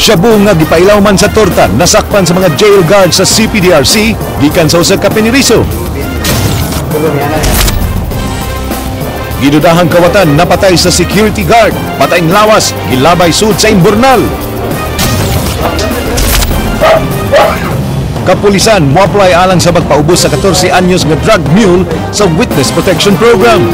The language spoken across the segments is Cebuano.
Shabu nga gipailaw man sa torta nasakpan sa mga jail guard sa CPDRC gikan sa usa ka piniriso. Gidudahang kawatan napatay sa security guard, patayng lawas, gilabay sud sa imburnal. Kapulisan mo-apply alang sa pagpaubos sa 14 anyos nga drug mule sa Witness Protection Program.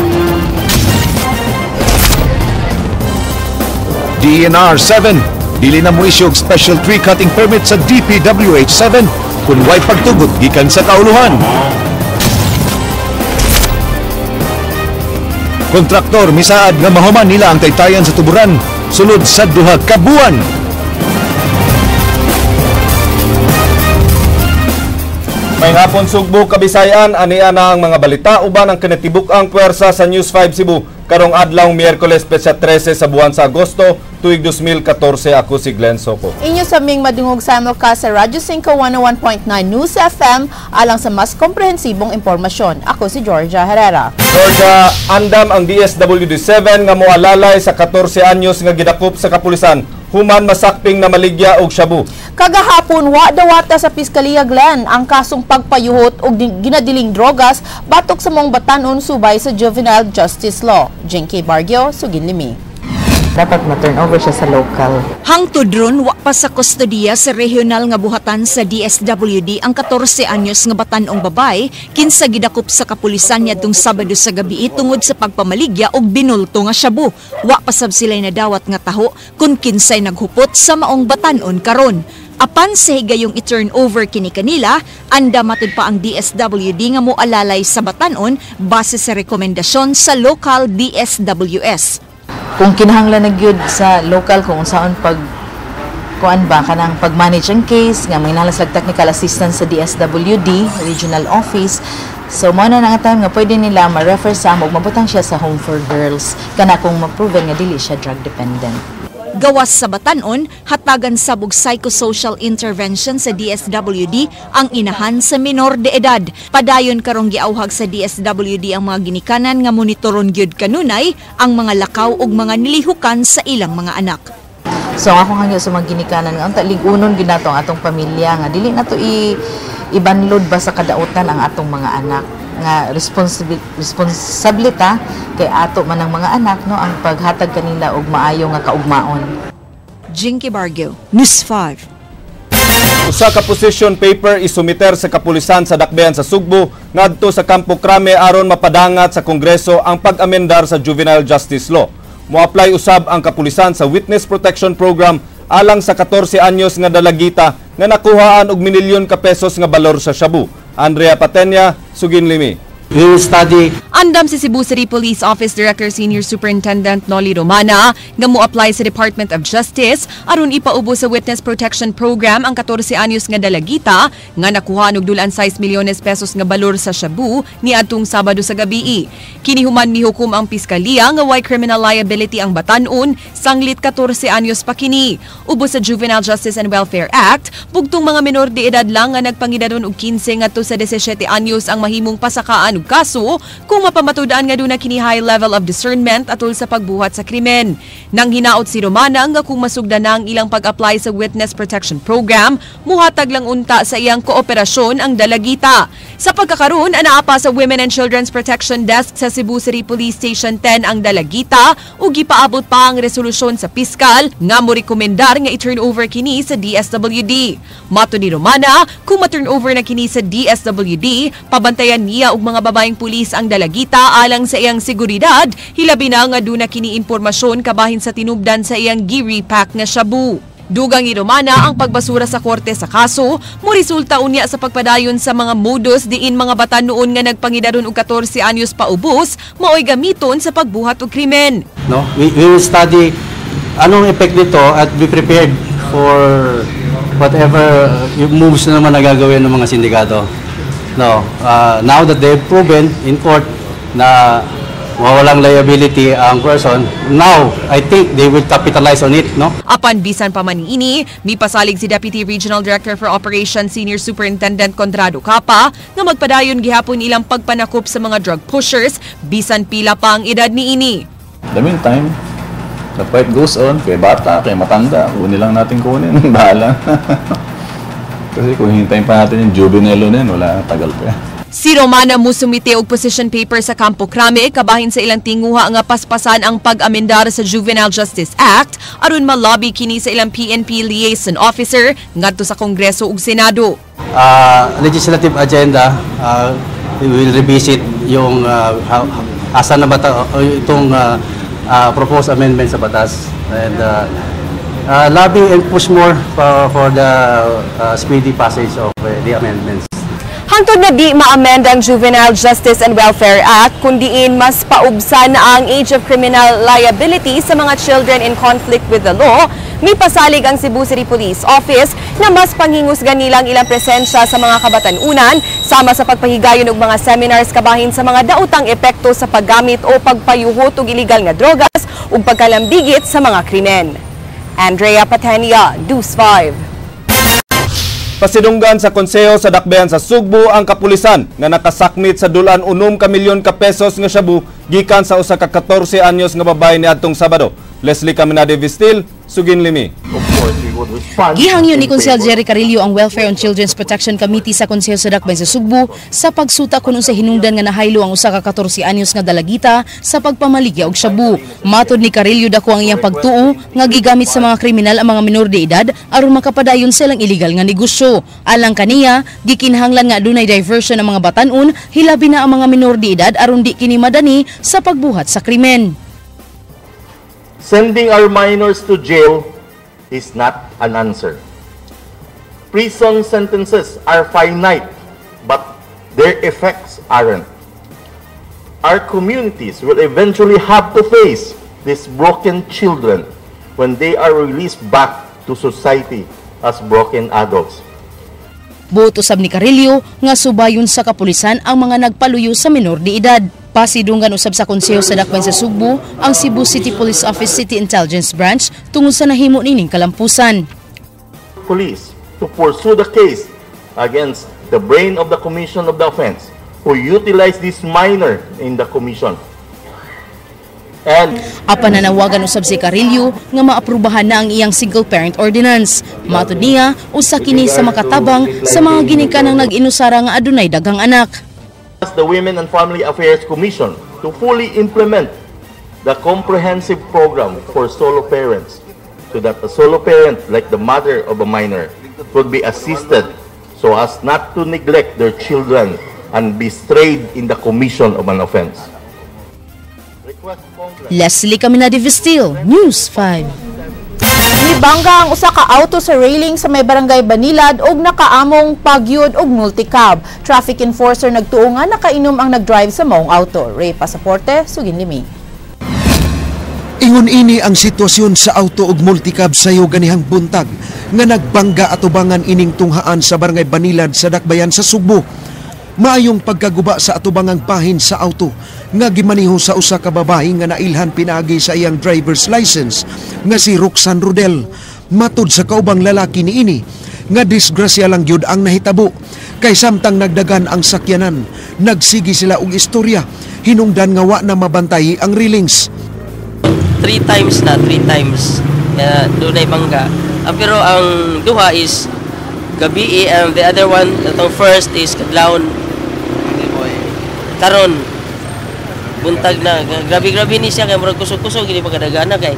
DENR 7 dili na mo issue og special tree cutting permit sa DPWH 7 kung way pagtugot gikan sa kauluhan. Kontraktor misaad nga mahuman nila ang taytayan sa tuburan sulod sa 2 ka buwan. May hapon Sugbo, Kabisayan, ania na ang mga balita uban ang kinatibuk-ang puwersa sa News 5 Cebu karong adlaw Miyerkules petsa 13 sa buwan sa Agosto tuig 2014. Ako si Glenn Soco. Inyo sa ming madungog simulcast sa Radyo 5 101.9 News FM alang sa mas komprehensibong impormasyon. Ako si Georgia Herrera. Georgia, andam ang DSWD 7 nga moalalay sa 14 anyos nga gidakop sa kapulisan human masakping na maligya og shabu. Kagahapon wa dawata sa Piskaliya, Glenn, ang kasong pagpayuhot og ginadiling drogas batok sa mong batanon subay sa Juvenile Justice Law. Jinky Bargio, sugin limi. Dapat ma-turn over siya sa local. Hangtod ron, wa pa sa kustodiya sa regional nga buhatan sa DSWD ang 14 anyos nga batan-ong babae kinsa gidakop sa kapulisan niadtong Sabado sa gabi tungod sa pagpamaligya og binulto nga shabu. Wa pa sab sila'y nadawat nga taho kung kinsay naghupot sa maong batan-on karon. Apan sa higayong i-turn over kini kanila, anda matud pa ang DSWD nga moalalay sa batan-on base sa rekomendasyon sa local DSWS. Kung kinahanglan na gyud sa local kung unsaon pag kuan ba kanang pag-manage ang case nga may nalas technical assistance sa DSWD regional office, so mo na nga time nga pwede nila ma-refer sa amo ug mabutang siya sa Home for Girls kana kung ma-proven nga dili siya drug dependent. Gawas sa batan-on, hatagan sabog psychosocial intervention sa DSWD ang inahan sa minor de edad. Padayon karong giawhag sa DSWD ang mga ginikanan nga monitoron gyud kanunay ang mga lakaw ug mga nilihukan sa ilang mga anak. So ang akong hangyo sa mga ginikanan nga unta lig-unon gyud nato ang atong pamilya nga dili nato ibanlod ba sa kadautan ang atong mga anak nga responsibilita kay ato man ang mga anak, no, ang paghatag kanila og maayo nga kaugmaon. Jinky Bargio, News 5. Usa ka position paper isumiter sa kapulisan sa Dakbayan sa Sugbo ngadto sa Kampo Crame aron mapadangat sa Kongreso ang pag-amendar sa Juvenile Justice Law. Mo-apply usab ang kapulisan sa Witness Protection Program alang sa 14 anyos nga dalagita nga nakuhaan og minilyon ka pesos nga balor sa shabu. Andrea Patenya, sugin limi. We will study. Andam si Cebu City Police Office Director Senior Superintendent Nolly Romana nga mo-apply sa Department of Justice aron ipaubos sa Witness Protection Program ang 14 anyos nga dalagita nga nakuha og dulan 6 milyones pesos nga balor sa shabu niadtong Sabado sa gabii. Kini human mihukom ang piskaliya nga way criminal liability ang batan-on sanglit 14 anyos pa kini. Ubos sa Juvenile Justice and Welfare Act, bugtong mga menor de edad lang nga nagpangidadon og 15 ngadto sa 17 anyos ang mahimong pasakaan og kaso kung mapamatud-an nga duna kini high level of discernment atol sa pagbuhat sa krimen. Nang hinaot si Romana nga kung masugdan na ang ilang pag-apply sa Witness Protection Program, muhatag lang unta sa iyang kooperasyon ang dalagita. Sa pagkakaroon, anaa pa sa Women and Children's Protection Desk sa Cebu City Police Station 10 ang dalagita ug gipaabot pa ang resolusyon sa piskal nga morekomendar nga i-turn over kini sa DSWD. Mato ni Romana, kung ma-turn over na kini sa DSWD, pabantayan niya og mga babaeng pulis ang dalagita alang sa iyang seguridad, hilabi na nga duna kini impormasyon kabahin sa tinubdan sa iyang gi-repack nga shabu. Dugang ni Romana, ang pagbasura sa korte sa kaso mo resulta unya sa pagpadayon sa mga modus diin mga bata noon nga nagpangidaron og 14 anyos paubos maoy gamiton sa pagbuhat og krimen. No, we will study anong effect nito at be prepared for whatever moves na naman na gagawin ng mga sindikato. No, now that they've proven in court na walang liability ang person, now I think they will capitalize on it, no? Apan bisan pa man ini, mipasalig si Deputy Regional Director for Operations Senior Superintendent Conrado Capa nga magpadayon gihapon ilang pagpanakop sa mga drug pushers bisan pila pa ang edad niini. In the meantime, The fight goes on, kay bata, kay matanda, kunin lang natin kunin, bahala. Kasi kung hintayin pa natin yung juvenile law na yun, wala, tagal pa yan. Si Romana musumite og position paper sa Campo Crame kabahin sa ilang tinguha nga paspasan ang pag-amendar sa Juvenile Justice Act aron malobby kini sa ilang PNP liaison officer ngadto sa Kongreso ug Senado. Legislative agenda, we will revisit yung asa na ba itong proposed amendment sa batas and lobby and push more for the speedy passage of the amendments. Hangtod na di ma-amend ang Juvenile Justice and Welfare Act, kundiin mas paubsan ang age of criminal liability sa mga children in conflict with the law, mipasalig ang Cebu City Police Office na mas panghingusgan nilang ilang presensya sa mga kabatanunan, sama sa pagpahigayon og mga seminars kabahin sa mga daotang epekto sa paggamit o pagpayuhot og illegal nga drogas ug pagkalambigit sa mga krimen. Andrea Patenia, News 5. Pasidunggan sa Konseho sa Dakbayan sa Sugbo ang kapulisan nga nakasakmit sa dulan 6 ka milyon ka pesos nga shabu gikan sa usa ka 14 anyos nga babae niadtong Sabado. Leslie Caminade Vistil, sugin limi. Gihangyo ni Konsehal Jerry Carillo ang Welfare and Children's Protection Committee sa Konseho sa Dakbayan sa Sugbo sa pagsuta kun unsay hinungdan nga nahaylo ang usa ka 14 anyos nga dalagita sa pagpamaligya og shabu. Matod ni Carillo, dako ang iyang pagtuo nga gigamit sa mga kriminal ang mga minor de edad aron makapadayon sa ilang illegal nga negosyo. Alang kaniya, gikinahanglan nga adunay diversion ang mga batan-on, hilabi na ang mga minor de edad, aron di kini madani sa pagbuhat sa krimen. Sending our minors to jail is not an answer. Prison sentences are finite, but their effects aren't. Our communities will eventually have to face these broken children when they are released back to society as broken adults. Buot usab ni Carillo nga subayon sa kapulisan ang mga nagpaluyo sa minor de edad. Pasidunggan usab sa Konseho sa Dakbayan sa Sugbo ang Cebu City Police Office City Intelligence Branch tungod sa nahimo nining kalampusan. Police to pursue the case against the brain of the commission of the offense who utilized this minor in the commission. And Apan nanawagan usab si Carillo nga maaprubahan na ang iyang single parent ordinance. Matod niya, usa kini sa makatabang sa mga ginikanang nag-inusara nga adunay daghang anak. The Women and Family Affairs Commission to fully implement the comprehensive program for solo parents so that a solo parent, like the mother of a minor, would be assisted so as not to neglect their children and be strayed in the commission of an offense. Request Congress Leslie Caminade Vestil, News 5. Nibangga ang usa ka auto sa railing sa may barangay Banilad og nakaamong pagyud og multicab. Traffic enforcer nagtuo nga nakainom ang nagdrive sa maong auto. Ray Pasaporte, sugin limi. Ingon ini ang sitwasyon sa auto ug multicab sayo ganihang buntag nga nagbangga atubangan ining tunghaan sa barangay Banilad sa Dakbayan sa Sugbo. Maayong pagkaguba sa atubangang bahin sa auto nga gimaniho sa usa ka babae nga nailhan pinaagi sa iyang driver's license nga si Roxanne Rodel. Matud sa kaubang lalaki niini nga disgrasya lang gyud ang nahitabo kay samtang nagdagan ang sakyanan, nagsigi sila og istorya hinungdan nga wa na mabantay ang railings. Three times na, three times na dunay bangga. Pero ang duha is gabi and the other one, itong first is kadlawon. Karon buntag na, grabe grabe ni siya kay murag kusog-kusog gini pagkadagana kay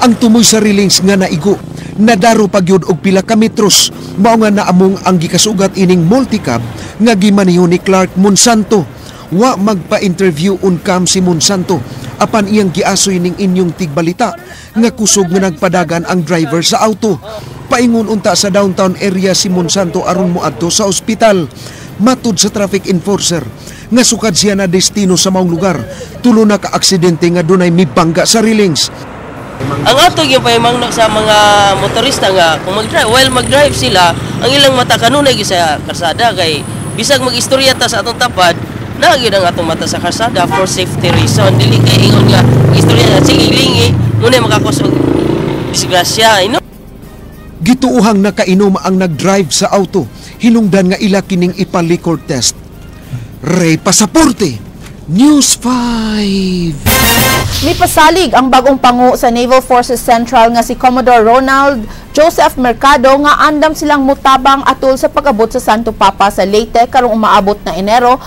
Ang tumoy sa railings nga naigo, nadaro pagyud og pila ka metros, mao nga naamong ang gikasugat ining multicab nga gimaniho ni Clark Monsanto. Wa magpa-interview on cam si Monsanto apan iyang giasoy ning inyong tigbalita nga kusog nga nagpadagan ang driver sa auto. Paingon unta sa downtown area si Monsanto aron moadto sa ospital. Matud sa traffic enforcer nga sukad siya na destino sa maong lugar, tulo na ka aksidente nga dunay mibangga sa railings. Ang ato gyud pahimangno sa mga motorista nga kung mag-drive, while mag-drive sila, ang ilang mata kanunay gyud sa karsada kay bisag mag-istorya ta sa atong tapad, naa gyud ang atong mata sa karsada for safety reason. Dili kay ingon nga istorya na sige lingi muna makakos og disgrasya. Gituuhang nakainom ang nag-drive sa auto, hinungdan nga ila kining ipa-liquor test. Ray Pasaporte, News 5. Mipasalig ang bagong pangu sa Naval Forces Central nga si Commodore Ronald Joseph Mercado nga andam silang mutabang atol sa pag-abot sa Santo Papa sa Leyte karong umaabot na Enero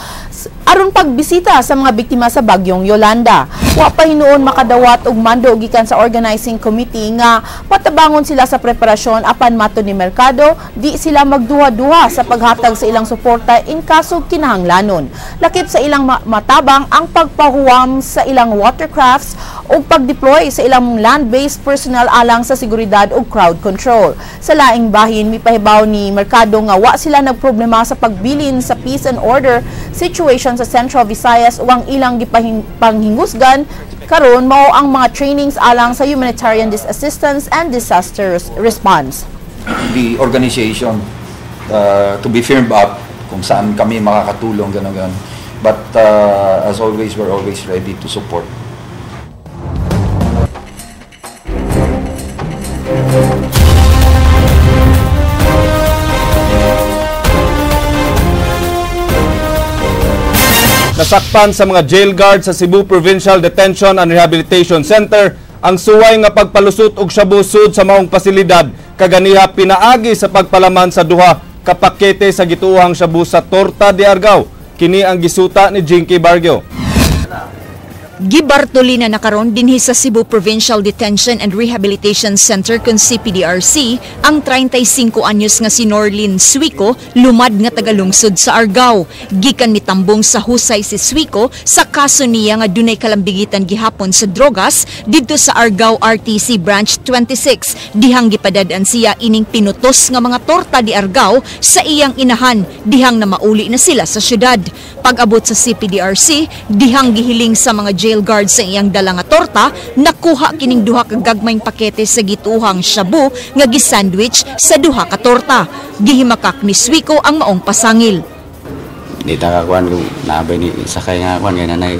aron pagbisita sa mga biktima sa bagyong Yolanda. Wa pa hinuon makadawat og mando gikan sa organizing committee nga patabangon sila sa preparasyon, apan matod ni Mercado, di sila magduha-duha sa paghatag sa ilang suporta in kaso kinahanglanon. Lakip sa ilang matabang ang pagpahuwam sa ilang watercrafts ug pag-deploy sa ilang land-based personnel alang sa seguridad ug crowd control. Sa laing bahin, mipahibaw ni Mercado nga wa sila nagproblema sa pagbilin sa peace and order situation sa Central Visayas ug ang ilang gipanghingusgan karon mao ang mga trainings alang sa humanitarian assistance and disaster response. The organization to be firmed up kung saan kami makakatulong, gano'n, gano'n. But as always, we're always ready to support. Nasakpan sa mga jail guard sa Cebu Provincial Detention and Rehabilitation Center ang suway nga pagpalusot og shabu sud sa maong pasilidad kaganiha pinaagi sa pagpalaman sa duha ka pakete sa gituohang shabu sa Torta de Argao. Kini ang gisuta ni Jinky Bargio. Gibartolina na karon dinhi sa Cebu Provincial Detention and Rehabilitation Center kun CPDRC ang 35 anyos nga si Norlin Suico, lumad nga tagalungsod sa Argao. Gikan mitambong sa husay si Suico sa kaso niya nga dunay kalambigitan gihapon sa drogas didto sa Argao RTC Branch 26. Dihang gipadad-an siya ining pinutos nga mga torta di Argao sa iyang inahan dihang namauli na sila sa syudad. Pag-abot sa CPDRC, dihang gihiling sa mga jail guard sa iyang dala nga torta, nakuha kining duha ka gagmayng pakete sa gituhang shabu nga gisandwich sa duha ka torta. Gihimakak ni Suico ang maong pasangil. Di ta kakuan ko naabay ni sakay nga kuan kay nanay.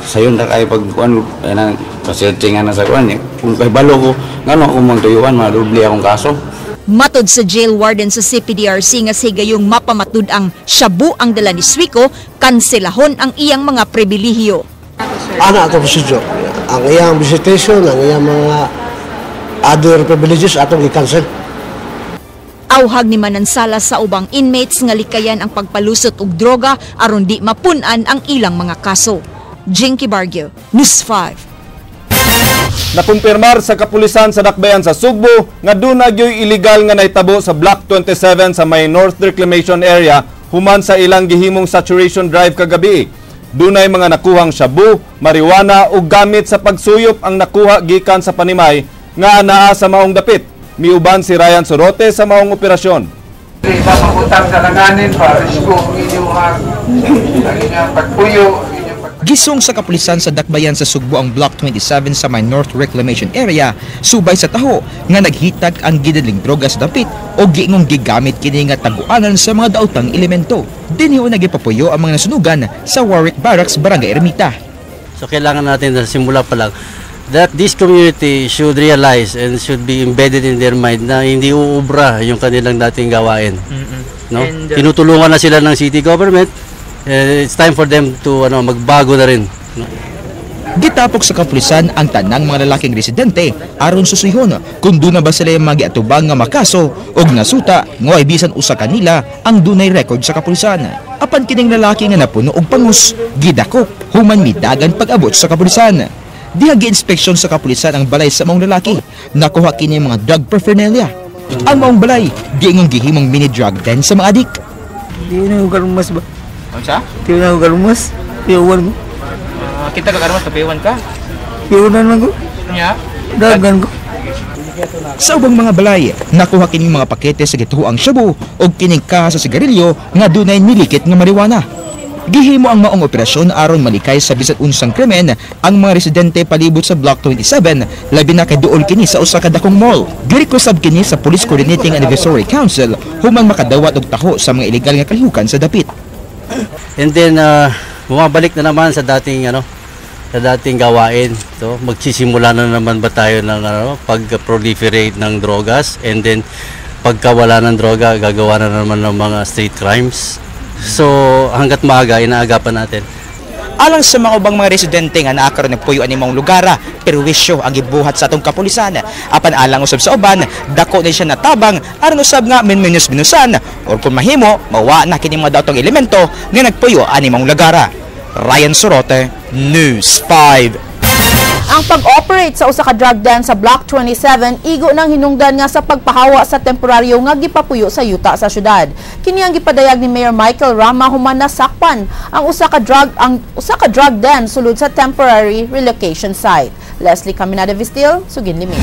Sayon ra kay pag kuan na pasearching nga na sa kuan kung kay balo ko ngano ako mang tuyuan madubli akong kaso. Matod sa jail warden sa CPDRC nga sigayong mapamatud ang shabu ang dala ni Suico, kanselahon ang iyang mga pribilehiyo. Ana ato procedure. Ang iyang visitation, ang iyang mga other privileges atong i-cancel. Awhag ni Manansala sa ubang inmates nga likayan ang pagpalusot og droga aron di mapun-an ang ilang mga kaso. Jinky Bargio, News 5. Nakumpirmar sa kapulisan sa Dakbayan sa Sugbo nga duna gyoy illegal nga nahitabo sa Block 27 sa may North Reclamation Area human sa ilang gihimong saturation drive kagabi. Dunay mga nakuhang shabu, marijuana ug gamit sa pagsuyop ang nakuha gikan sa panimay nga anaa sa maong dapit. Miuban si Ryan Sorote sa maong operasyon. Gisong sa kapulisan sa Dakbayan sa Sugbo ang Block 27 sa may North Reclamation Area subay sa taho nga naghitag ang gidadling droga sa dapit o giingong gigamit kini nga taguanan sa mga daotang elemento. Dinhi nagipapuyo ang mga nasunugan sa Warwick Barracks, Barangay Ermita. So kailangan natin na simula pa lang that this community should realize and should be embedded in their mind na hindi uubra yung kanilang dating gawain. No? And, tinutulungan na sila ng city government. It's time for them to magbago na rin. No? Gitapok sa kapulisan ang tanang mga lalaking residente aron susuyhon kung duna ba sila magiatubang nga makaso og nasuta nga way bisan usa kanila ang dunay record sa kapulisan. Apan kining lalaki nga napuno og pangus, gidakop human midagan pag-abot sa kapulisan. Diha gi-inspeksyon sa kapulisan ang balay sa maong lalaki. Nakuha kini mga drug paraphernalia. Ang maong balay giingong gihimong mini drug den sa mga adik. Di na ko karumas ba? Unsa? Di na ko karumas. Piuwan ko. Kita ka karumas, piuwan ka? Piuwan man ko. Nya? Dagan ko. Sa ubang mga balay, nakuha kining mga pakete sa gituoang shabu og kining kaha sa sigarilyo nga dunay nilikit nga marijuana. Gihimo ang maong operasyon aron malikay sa bisan unsang krimen ang mga residente palibot sa Block 27, labi na kay duol kini sa usa ka dakong mall. Girequest sab kini sa Police Coordinating and Advisory Council human makadawat og taho sa mga ilegal nga kalihukan sa dapit. And then bumabalik na naman sa dating sa dating gawain. So magsisimula na naman ba tayo ng pag-proliferate ng drogas, and then pagkawala ng droga gagawa na naman ng mga street crimes. So hangga't maaga inaagapan natin. Alang sa mga ubang mga residente nga naa karon nagpuyo ani maong lugar, perwisyo ang gibuhat sa atong kapulisan. Apan alang usab sa uban, dako ni siya natabang aron usab nga minminus-minusan or kung mahimo, mawa na kini mga datong elemento nga nagpuyo ani maong lugar. Ryan Sorote, News 5. Ang pag-operate sa usa ka drug den sa Block 27 igo nang hinungdan nga sa pagpahawa sa temporaryo nga gipapuyo sa yuta sa syudad. Kini ang gipadayag ni Mayor Michael Rama human nasakpan ang usa ka drug den sulod sa temporary relocation site. Leslie Caminada Vistil, sugin limi.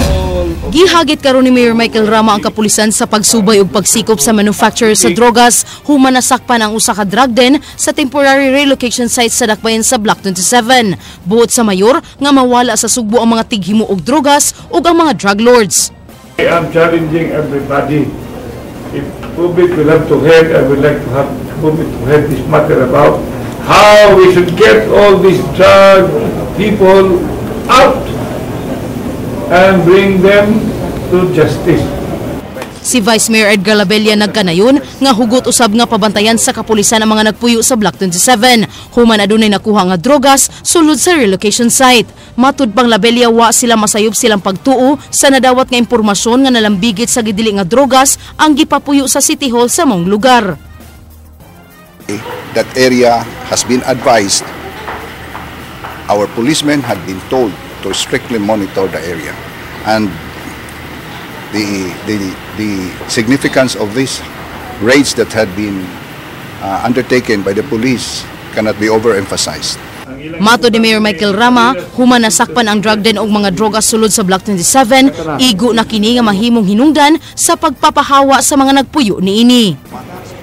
Gihagit karon ni Mayor Michael Rama ang kapulisan sa pagsubay ug pagsikop sa manufacturer sa drogas human nasakpan ang usa ka drug den sa temporary relocation site sa Dakbayan sa Block 27. Buot sa mayor nga mawala sa Sugbo ang mga tighimo og drogas ug ang mga drug lords. I am challenging everybody. If public will have to head, I would like to have public to head this matter about how we should get all these drug people out and bring them to justice. Si Vice Mayor Edgar Labella nagkanayon nga hugot usab nga pabantayan sa kapulisan ang mga nagpuyo sa Block 27. Human adunay nakuha nga drogas sulod sa relocation site. Matud pang Labella, wa sila masayop silang pagtuo sa nadawat nga impormasyon nga nalambigit sa gidili nga drogas ang gipapuyo sa City Hall sa maong lugar. That area has been advised. Our policemen had been told to strictly monitor the area. And the significance of these raids that had been undertaken by the police cannot be overemphasized. Matod ni Mayor Michael Rama, human nasakpan ang drug den og mga droga sulod sa Block 27, igo na kini nga mahimong hinungdan sa pagpapahawa sa mga nagpuyo niini.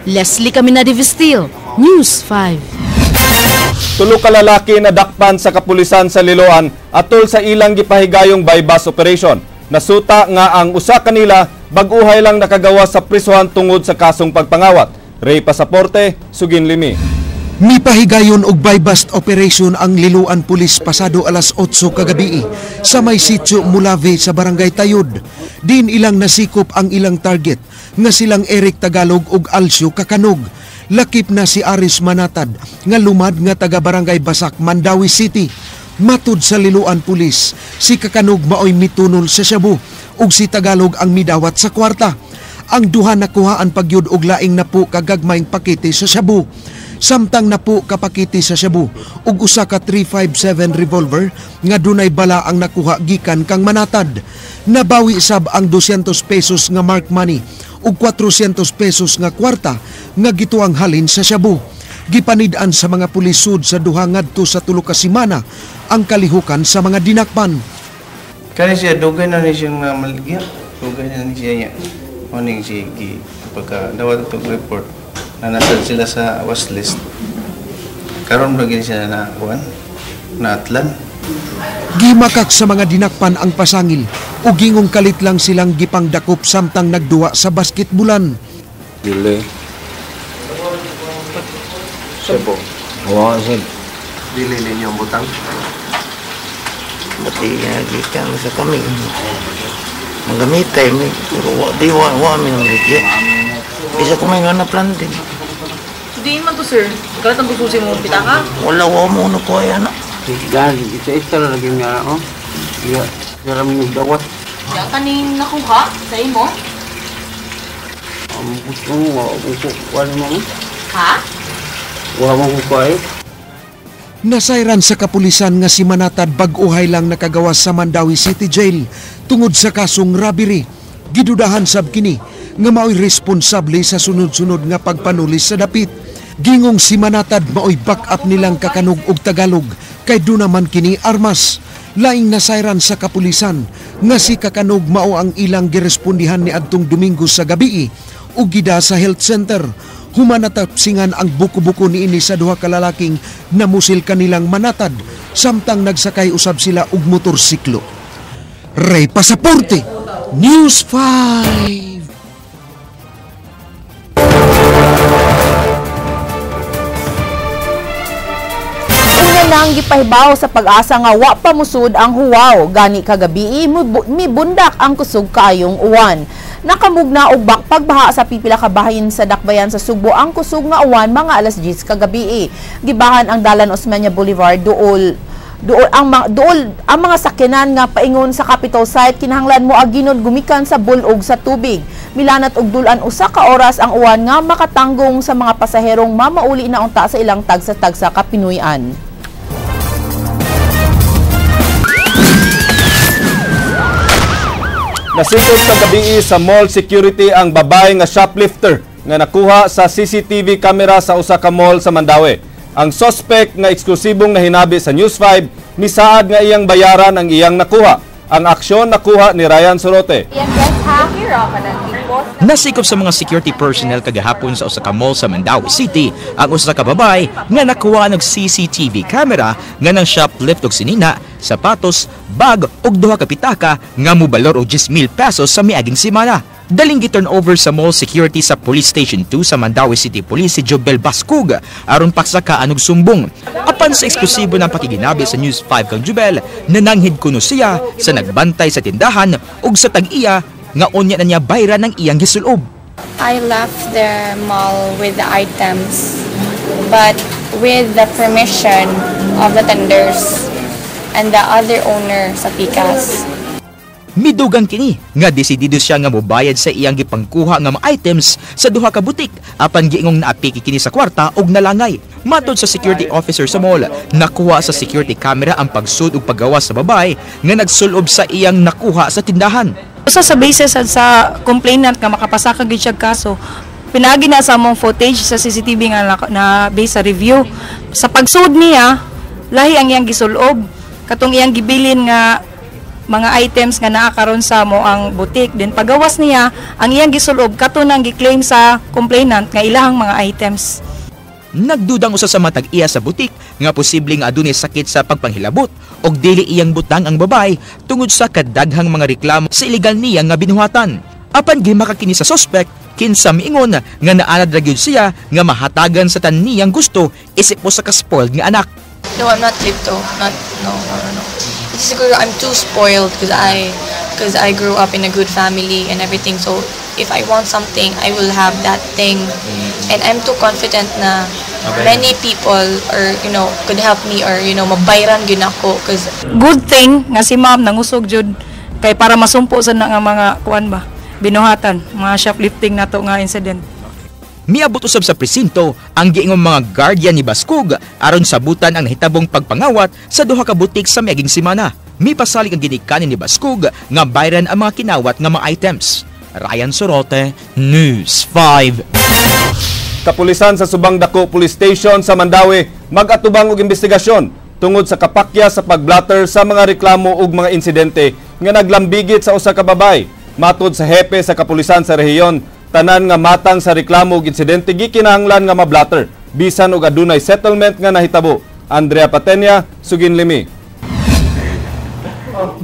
Leslie Caminada Vistil, News 5. 3 ka lalaki na dakpan sa kapulisan sa Liloan atol sa ilang gipahigayong buy-bust operation. Nasuta nga ang usa kanila bag-uhay lang nakagawa sa prisuhan tungod sa kasong pagpangawat. Ray Pasaporte, sugin limi. Mipahigayon og buy-bust operation ang Liloan Police pasado alas 8 kagabi sa may sitio Mulave sa Barangay Tayod. Din ilang nasikop ang ilang target nga silang Eric Tagalog ug Alcio Kakanog. Lakip na si Aris Manatad nga lumad nga taga Barangay Basak, Mandaue City. Matud sa Liloan Police, si Kakanog maoy mitunol sa shabu ug si Tagalog ang midawat sa kwarta. Ang duha nakuhaan pagyud og laing napu kagagmayng pakete sa shabu. Samtang napu ka pakete sa shabu ug usa ka 357 revolver nga dunay bala ang nakuha gikan kang Manatad. Nabawi sab ang 200 pesos nga mark money ug 400 pesos nga kwarta nga gituang halin sa shabu. Gipanid-an sa mga pulisod sa duha ngadto sa 3 ka semana ang kalihukan sa mga dinakpan. Kani siya dugay na ni siyang maligya. Dugay na ni siya niya. Morning si gi pagka dawat itong report na nasad sila sa watch list. Karon ba gini sila na kuan? Na atlan. Gimakak sa mga dinakpan ang pasangil ug gingong kalit lang silang gipangdakop samtang nagduwa sa basketbulan. Dili. Sebo. Wa sir. Dili ninyo ang butang. Buti gikan sa kami. Magamitay mi pero wa di wa wa mi nang ligya. Isa ko may nga na plan din. So diin man to sir, kalat ang gusto mo pitaka? Wala wa mo na ko ay anak. Dahil isa-isa lang lagi nga ako. Iya, kaya mo dawat. Ya kaning nakuha sa imo? Ang gusto mo, wala mo. Ha? Wala mo ko ay. Nasayran sa kapulisan nga si Manatad bag-uhay lang nakagawas sa Mandaue City Jail tungod sa kasong robbery. Gidudahan sab kini nga maoy responsable sa sunod-sunod nga pagpanulis sa dapit. Gingong si Manatad maoy back-up nilang Kakanog og Tagalog kay duna man kini armas. Laing nasayran sa kapulisan nga si Kakanog mao ang ilang girespondihan ni adtong Domingo sa gabii ug gida sa health center. Humanatapsingan ang buko-buko niini sa duha ka lalaking namusil kanilang Manatad samtang nagsakay usab sila og motorsiklo. Ray Pasaporte, News 5. Unya na Daghang gipahibaw sa Pag-asa nga wa pa musud ang huwaw, gani kagabi mibundak ang kusog kaayong uwan. Nakamugna og pagbaha sa pipila ka bahin sa Dakbayan sa Sugbo ang kusog nga uwan mga alas 10 kagabi. Gibahan ang Dalan Osmeña Boulevard, duol duol ang mga sakyanan nga paingon sa Capitol site kinahanglan mo aginon gumikan sa bulog sa tubig. Milanat og dulan usa ka oras ang uwan nga makatanggong sa mga pasaherong mamauli na unta sa ilang tagsa-tagsa ka Pinoyan. Nasikot kagabi sa mall security ang babae nga shoplifter nga nakuha sa CCTV camera sa usa ka mall sa Mandaue. Ang suspect nga eksklusibong nahinabi sa News 5 misaad nga iyang bayaran ang iyang nakuha. Ang aksyon nakuha ni Ryan Sorote. Nasikop sa mga security personnel kagahapon sa usa ka mall sa Mandaue City ang usa ka babae nga nakuha og CCTV camera nga nang shoplift og sinina, sapatos, bag ug duha ka pitaka nga mobalor og 10,000 pesos sa miaging semana. Daling gi-turn over sa mall security sa Police Station 2 sa Mandaue City Police si Jobel Bascug aron paksakaan og sumbong. Apan sa eksklusibo ng pakiginabi sa News 5 kang Jobel, nananghid kuno siya sa nagbantay sa tindahan ug sa tag-iya nga unya na niya bayran ng iyang gisulob. I left the mall with the items, but with the permission of the tenders and the other owner sa Pikas. Midugang kini nga desidido siya nga mobayad sa iyang gipangkuha nga mga items sa duha ka butik apan giingong naapiki kini sa kwarta og nalangay. Matod sa security officer sa mall, nakuha sa security camera ang pagsud ug paggawas sa babae nga nagsulob sa iyang nakuha sa tindahan. Usa sa basis sa complainant nga makapasaka gid siya kaso, pinaagi na sa among footage sa CCTV nga na base sa review. Sa pagsud niya, lahi ang iyang gisulob katong iyang gibilin nga mga items nga naa karon sa mo ang butik. Then pagawas niya, ang iyang gisulob kato nang gi-claim sa complainant nga ilahang mga items. Nagdudang usa sa matag iya sa butik nga posibleng adunay sakit sa pagpanghilabot og dili iyang butang ang babae tungod sa kadaghang mga reklamo sa illegal niya nga binuhatan. Apan gimaka kini sa suspect kinsa miingon nga naanad ra gyud siya nga mahatagan sa tanan niyang gusto isip mo sa ka-spoiled nga anak. No, I'm not klepto. Not no, no, no, no. It's siguro I'm too spoiled because I grew up in a good family and everything. So if I want something, I will have that thing. And I'm too confident na many people or you know could help me or you know mabayran gyud ako cause good thing nga si ma'am nangusog jud kay para masumpo sa nga mga kuan ba binuhatan, mga shoplifting nato nga incident. Miabot usab sa presinto ang giingong mga guardian ni Bascug aron sabutan ang nahitabong pagpangawat sa duha ka butik sa miaging semana. Mipasalig ang ginikanan ni Bascug nga bayran ang mga kinawat nga mga items. Ryan Sorote, News 5. Kapulisan sa Subang Dako Police Station sa Mandaue mag-atubang og investigasyon tungod sa kapakya sa pagblatter sa mga reklamo ug mga insidente nga naglambigit sa usa ka babae. Matod sa hepe sa kapulisan sa rehiyon, tanan nga matang sa reklamo ug insidente gikinahanglan nga mablatter bisan og adunay settlement nga nahitabo. Andrea Patenia, Suginlimi.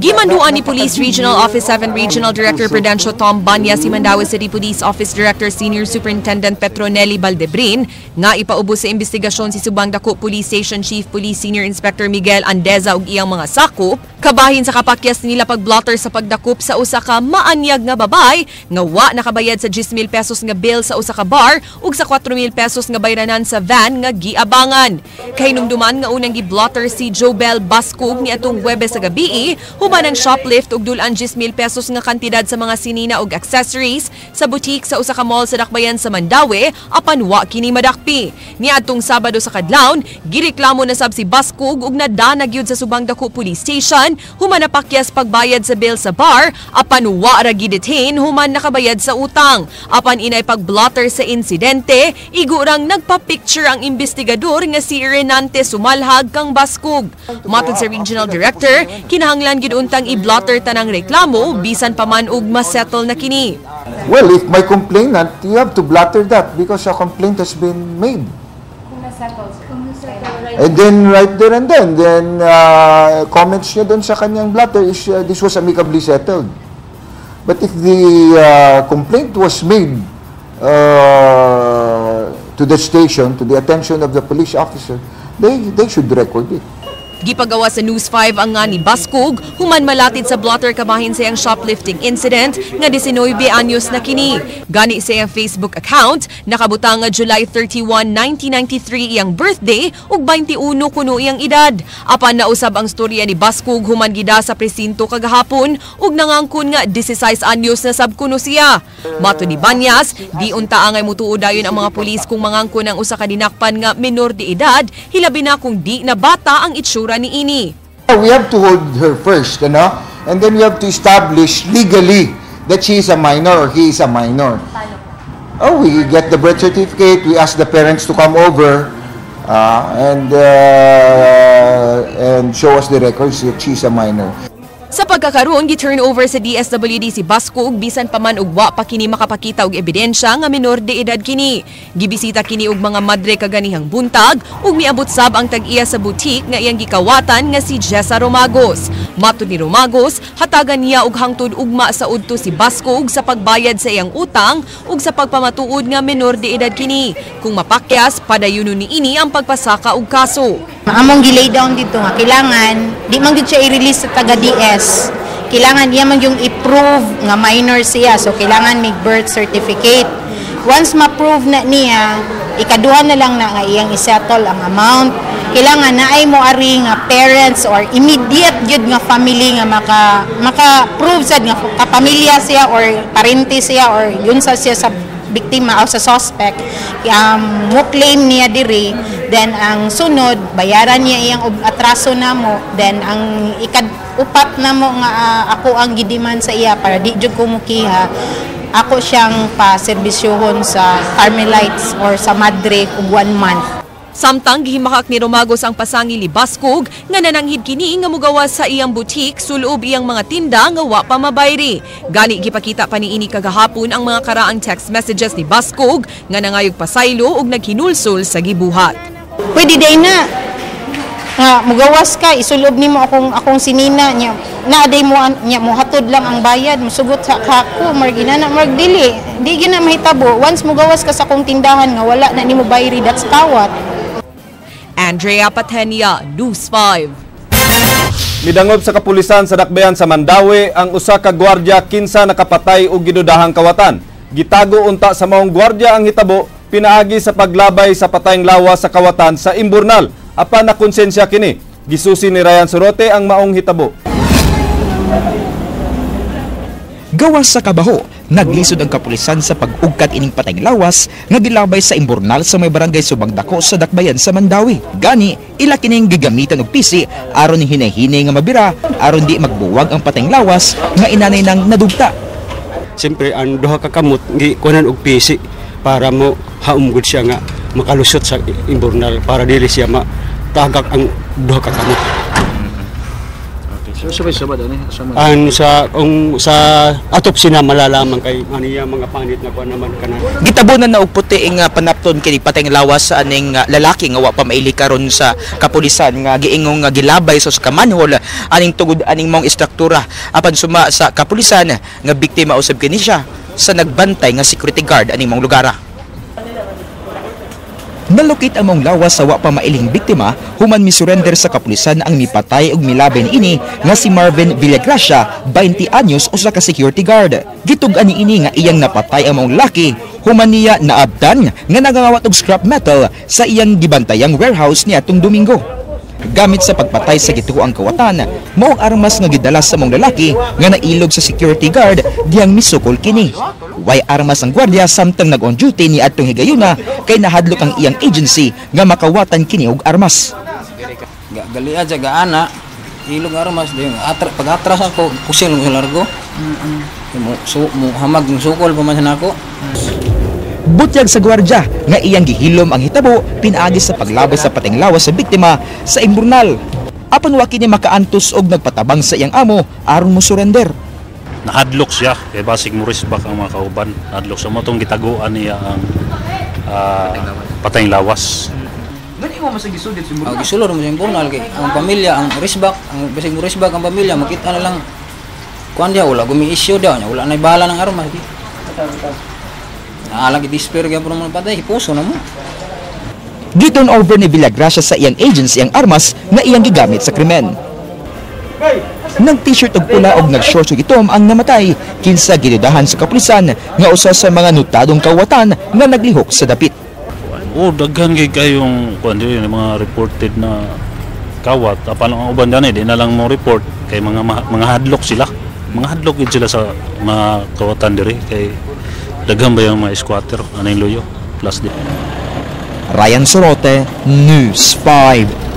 Gimanduan ni Police Regional Office 7 Regional Director Prudencio Tom Banya si Mandaue City Police Office Director Senior Superintendent Petronelli Baldebrin nga ipaubos sa investigasyon si Subang Dako Police Station Chief Police Senior Inspector Miguel Andeza ug iyang mga sakop kabahin sa kapakyas nila pagblotter sa pagdakop sa usa ka maanyag nga babay nga wa nakabayad sa 10,000 pesos nga bill sa usa ka bar ug sa 4,000 pesos nga bayranan sa van nga giabangan. Kahinumduman nga unang giblotter si Jobel Bascug niadtong Huwebes sa gabii human ang shoplift ug dulan 10,000 pesos nga kantidad sa mga sinina ug accessories sa boutique sa usa ka mall sa Dakbayan sa Mandaue apan wa kini madakpi. Niadtong Sabado sa kadlawon, gireklamo na sab si Bascug ug nadanag gyud sa Subang Dako Police Station human napakyas pagbayad sa bill sa bar apan wa ra gidetain human nakabayad sa utang. Apan inay pagblotter sa insidente, igurang nagpa-picture ang investigador nga si Renante Sumalhag kang Bascug. Matod sa regional director, kinahanglan gyud untang i-blotter tanang reklamo bisan pa man og masettle na kini. Well, if may complainant, you have to blotter that because a complaint has been made. And then right there and then comments niya doon sa kanyang blotter is this was amicably settled. But if the complaint was made to the station, to the attention of the police officer, they should record it. Gipagawa sa News 5 ang nga ni Bascog, human malatid sa blotter kamahin sa iyang shoplifting incident nga 19 anyos na kini. Gani sa iyang Facebook account, nakabutang nga July 31, 1993 iyang birthday ug 21 kuno iyang edad. Apan nausab ang storya ni Bascog human gida sa presinto kagahapon ug nangangkon nga 16 anyos na sab kuno siya. Mato ni Banyas, di unta angay mutuo dayon ang mga pulis kung mangangkon ang usa ka dinakpan nga menor de edad, hilabi na kung di na bata ang itsura ni ini. We have to hold her first, you know? And then we have to establish legally that she is a minor or he is a minor. Oh, we get the birth certificate, we ask the parents to come over and show us the records that she is a minor. Sa pagkakaroon, gi-turn over sa DSWD si Basco ug bisan pa man og wa pa kini makapakita og ebidensya nga minor de edad kini. Gibisita kini og mga madre kaganihang buntag ug miabot sab ang tag-iya sa boutique nga iyang gikawatan nga si Jessa Romagos. Matud ni Romagos, hatagan niya og hangtod ugma sa udto si Basco ug sa pagbayad sa iyang utang ug sa pagpamatuod nga minor de edad kini. Kung mapakyas, padayunon niini ang pagpasaka og kaso. Among gi-lay down dito nga kailangan di man gyud siya i-release sa taga DS. Kailangan niya man yung i-prove nga minor siya. So kailangan may birth certificate. Once ma-prove na niya, ikaduha na lang na nga iyang isettle ang amount. Kailangan na ay mo ari nga parents or immediate gyud nga family nga maka-prove sad nga kapamilya siya or parente siya or yun sa siya sa biktima o sa suspect, mo claim niya diri, then ang sunod bayaran niya iyang atraso namo, then ang ikad-upat namo nga ako ang gidiman sa iya para di jud ko mukiha, ako siyang pa-serbisyuhon sa Carmelites or sa Madre og 1 month. Samtang gihimakak ni Romagos ang pasangil ni Bascog nga nananghid kini nga mugawas sa iyang boutique sulob iyang mga tinda nga wa pa mabayri. Gani gipakita pa niini kagahapon ang mga karaang text messages ni Bascog nga nangayog pasaylo ug naghinulsol sa gibuhat. Pwede day na nga mugawas ka, isulob nimo akong sinina niya. Naaday mo niya mohatod lang ang bayad, musugot sa kako, margina na margdili. Di gyud na mahitabo. Once mugawas ka sa akong tindahan nga wala na nimo bayri, that's kawat. Andrea Patenia, News 5. Midangob sa kapulisan sa Dakbayan sa Mandaue ang usa ka gwardiya kinsa nakapatay og gidudahang kawatan. Gitago unta sa maong gwardiya ang hitabo pinaagi sa paglabay sa patayng lawas sa kawatan sa imburnal. Apan nakonsensya kini. Gisusi ni Ryan Sorote ang maong hitabo. Gawas sa kabaho, naglisod ang kapulisan sa pag-ugkat ining patayng lawas nga gilabay sa imburnal sa may barangay Subang Dako sa Dakbayan sa Mandaue. Gani, ila kining gigamitan og pisi aron hinay-hinay nga mabira aron di magbuwag ang patayng lawas nga inanay nang nadugta. Siyempre ang duha ka kamot gikunan og pisi para mo haumgod siya nga makalusot sa imburnal para dili siya matagak ang duha ka kamot. So, sabay-sabay, ano? Ang sa autopsy na malalaman kay ano yung mga panit na kuha naman kanan. Gitabonan na og puti nga panapton kini patayng lawas sa aning lalaki nga wa pa maili karon sa kapulisan nga giingong nga gilabay sa kamanhol aning tugod aning maong istruktura apan suma sa kapulisan nga biktima usab kini siya sa nagbantay nga security guard aning maong lugar. Nalukit ang maong lawas sa wa pa mailing biktima human misurrender sa kapulisan ang mipatay og milabay niini nga si Marvin Villagracia, 20 anyos, usa ka security guard. Gitug-an niini nga iyang napatay ang maong lalaki human niya naabtan nga nagangawat og scrap metal sa iyang gibantayang warehouse niadtong Domingo. Gamit sa pagpatay sa gituoang kawatan, mao ang armas nga gidala sa maong lalaki nga nailog sa security guard diyang misukol kini. Way armas ang gwardiya samtang nag-on duty ni adtong higayuna kay nahadlok ang iyang agency nga makawatan kini og armas. Galiad sa gaana, ilog armas dayon pag-atras ako pusil mo largo. Mo hamag ng sukol pa man nako. Butyag sa gwardiya nga iyang gihilom ang hitabo pinaagi sa paglabay sa patayng lawas sa biktima sa imburnal. Apan wa kini makaantos og nagpatabang sa iyang amo aron mo surrender. Nahadlok siya kay basig mo respect ang mga kauban. Nahadlok siya mo tong gitaguan niya ang patayng lawas. Ngani mo masig gisulod sa imburnal? Gisulod mo sa imburnal kay ang pamilya ang risbak, ang basig mo risbak ang pamilya makita na lang kuan dia wala gumi-issue daw niya, wala nay bala ng armas. Naalang i-display kaya po naman patay, hipuso na mo. Giturn over ni Villagracia sa iyang agency ang armas nga iyang gigamit sa krimen. Nag-t-shirt og pula og nag-shorts og itom ang namatay kinsa gidudahan sa kapulisan nga usa sa mga notadong kawatan nga naglihok sa dapit. Oh, daghan kay kayong kuan diri mga reported na kawat. Apan ang uban dani di na lang mo report kay mga hadlok sila. Mga hadlok gid sila sa mga kawatan diri kay daghan ba yung mga squatter aning luyo plus di. Ryan Sorote, News 5.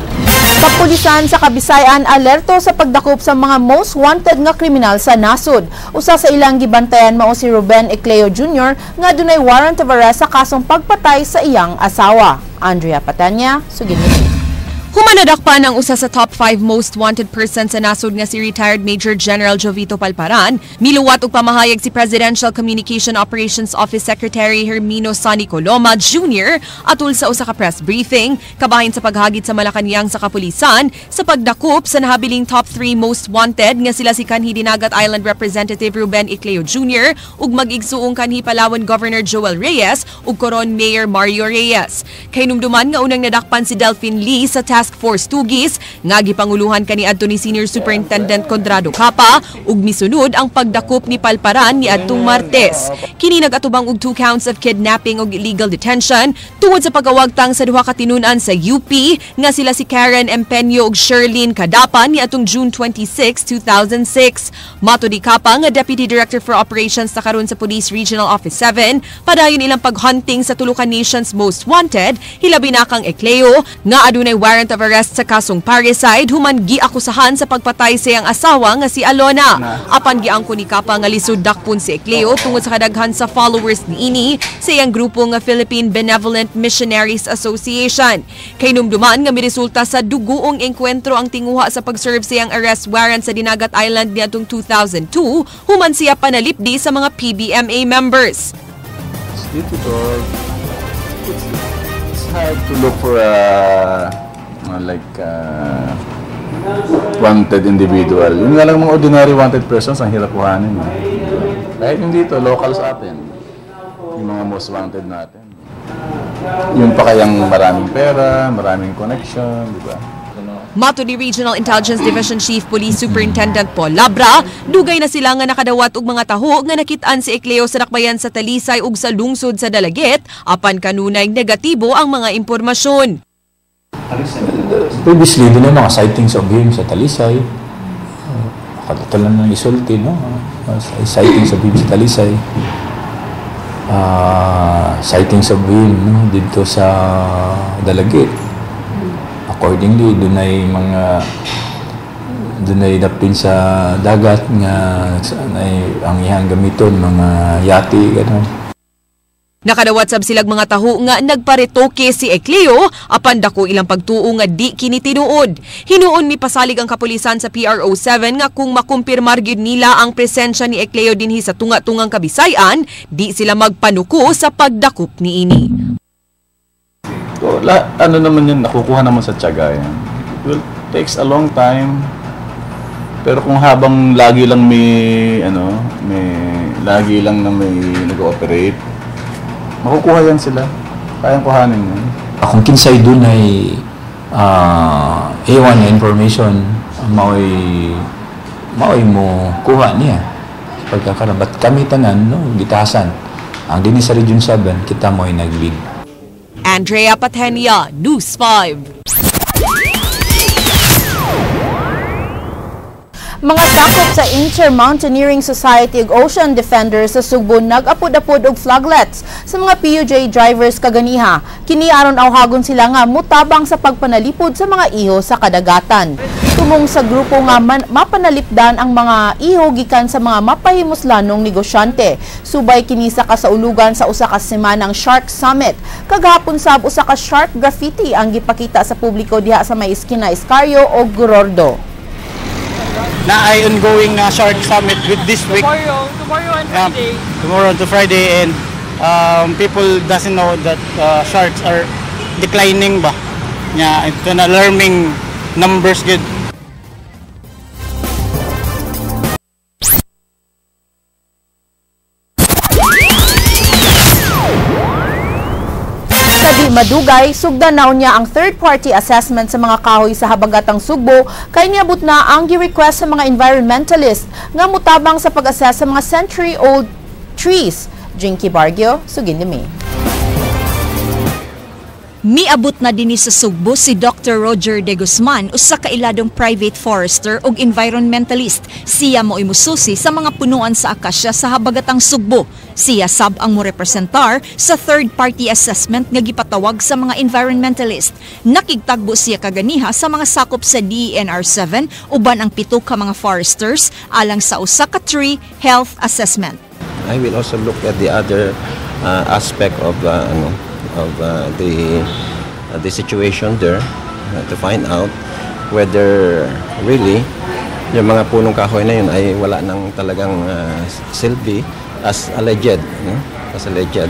Kapulisan sa Kabisayan alerto sa pagdakop sa mga most wanted nga kriminal sa nasod. Usa sa ilang gibantayan mao si Ruben Ecleo Jr. nga dunay warrant of arrest sa kasong pagpatay sa iyang asawa. Andrea Patanya, sugid ni. Humanadakpan ang usa sa top 5 most wanted person sa nasod nga si retired Major General Jovito Palparan. Miluwat og pamahayag si Presidential Communication Operations Office Secretary Hermino Sonny Coloma Jr. atul sa usa ka press briefing kabahin sa paghagit sa Malacañang sa kapulisan sa pagdakop sa nahabiling top 3 most wanted nga sila si kanhi Dinagat Island Representative Ruben Ecleo Jr. ug mag-igsuong kanhi Palawan Governor Joel Reyes ug Coron Mayor Mario Reyes. Kahinumduman nga unang nadakpan si Delphine Lee sa Task Force Tugis nga gipanguluhan kaniadto ni Senior Superintendent Conrado Capa ug misunod ang pagdakop ni Palparan niadtong Martes. Kini nagatubang og 2 counts of kidnapping ug illegal detention tungod sa pagawagtang sa duha ka tinun-an sa UP nga sila si Karen Empeño ug Sherlyn Cadapan niadtong June 26, 2006. Mato di Capa nga Deputy Director for Operations sa karon sa Police Regional Office 7 padayon ilang paghunting sa tulo ka nation's most wanted hilabi na kang Ecleo nga adunay warrant of arrest sa kasong parricide human giakusahan sa pagpatay sa iyang asawa nga si Alona. Apan giangko ni Capa nga lisod dakpon si Ecleo tungod sa kadaghan sa followers niini sa iyang grupo nga Philippine Benevolent Missionaries Association. Kahinumduman nga miresulta sa duguong engkwentro ang tinguha sa pag-serve sa iyang arrest warrant sa Dinagat Island niadtong 2002 human siya panalipdi sa mga PBMA members. It's difficult. It's hard to look for a wanted individual. Yun nga lang mga ordinary wanted persons ang hirap kuhanin. Kahit yung dito, local sa atin. Yung mga most wanted natin. Yun pa kayang maraming pera, maraming connection, di ba? Mato ni Regional Intelligence Division Chief Police Superintendent Paul Labra, dugay na sila nga nakadawat og mga taho nga nakit-an si Ecleo sa dakbayan sa Talisay ug sa lungsod sa Dalaguete, apan kanunay negatibo ang mga impormasyon. Previously, doon yung mga sightings of him sa Talisay. Katulad ng isulti, no? Sightings of him sa Talisay. Sightings of him, no? Dito sa Dalaguete. Accordingly, doon ay mga doon ay dapin sa dagat nga ay ang iyang gamiton mga yate ganun. Nakadawat sab silag mga taho nga nagparetoke si Ecleo apan dako ilang pagtuo nga di kini tinuod. Hinuon mipasalig ang kapulisan sa PRO 7 nga kung makumpirmar gyud nila ang presensya ni Ecleo dinhi sa tunga-tungang Kabisayan, di sila magpanuko sa pagdakop niini. So, ano naman yun, nakukuha naman sa tiyaga yan. It will takes a long time. Pero kung habang lagi lang may ano, may lagi lang na may nag-ooperate, makukuha yan sila. Kayang kuhanin yan. Kung kinsay dun ay A1 na information, maoy mo kuha niya. Pagkakarabat kami tanan, no, gitasan. Ang dinhi sa Region 7, kita mo'y nag-lead. Andrea Patenia, News 5. Mga sakop sa Intermountaineering Society ug Ocean Defenders sa Sugbo nag-apod-apod og flaglets sa mga PUJ drivers kaganiha. Kini aron awhagon sila nga mutabang sa pagpanalipod sa mga iho sa kadagatan. Tumong sa grupo nga mapanalipdan ang mga iho gikan sa mga mapahimuslanong negosyante. Subay kini sa kasaulugan sa usa ka semanang Shark Summit. Kagahapon sab usa ka shark graffiti ang gipakita sa publiko diha sa may iskina Escario og Gorordo. Na ay ongoing na Shark Summit with this week. Tomorrow and Friday. Tomorrow to Friday, and people doesn't know that sharks are declining ba. Yeah, it's an alarming numbers good. Sa di Dili madugay, sugdan na unya ang third-party assessment sa mga kahoy sa Habagatang Sugbo kay niabot na ang gi-request sa mga environmentalist nga mutabang sa pag-assess sa mga century-old trees. Jinky Bargio, sugin ni. Miabot na dinhi sa Sugbo si Dr. Roger De Guzman, usa ka iladong private forester ug environmentalist. Siya mo'y mususi sa mga punuan sa akasya sa Habagatang Sugbo. Siya sab ang morepresentar sa third-party assessment nga gipatawag sa mga environmentalist. Nakigtagbo siya kaganiha sa mga sakop sa DENR 7 uban ang 7 ka mga foresters alang sa usa ka tree health assessment. I will also look at the other aspect of ano of the situation there to find out whether really yung mga punong kahoy na yun ay wala nang talagang silbi as alleged, no? As alleged.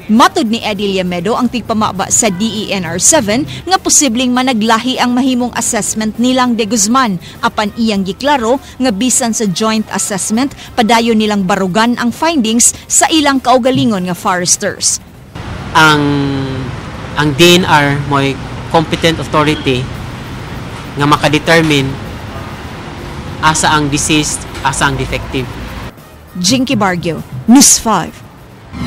Matod ni Eddie Llamedo, ang tigpamaba sa DENR 7, nga posibleng managlahi ang mahimong assessment nilang De Guzman, apan iyang giklaro nga bisan sa joint assessment, padayon nilang barugan ang findings sa ilang kaugalingon nga foresters. Ang DENR mo'y competent authority nga makadetermine asa ang diseased, asa ang defective. Jinky Bargio, News 5.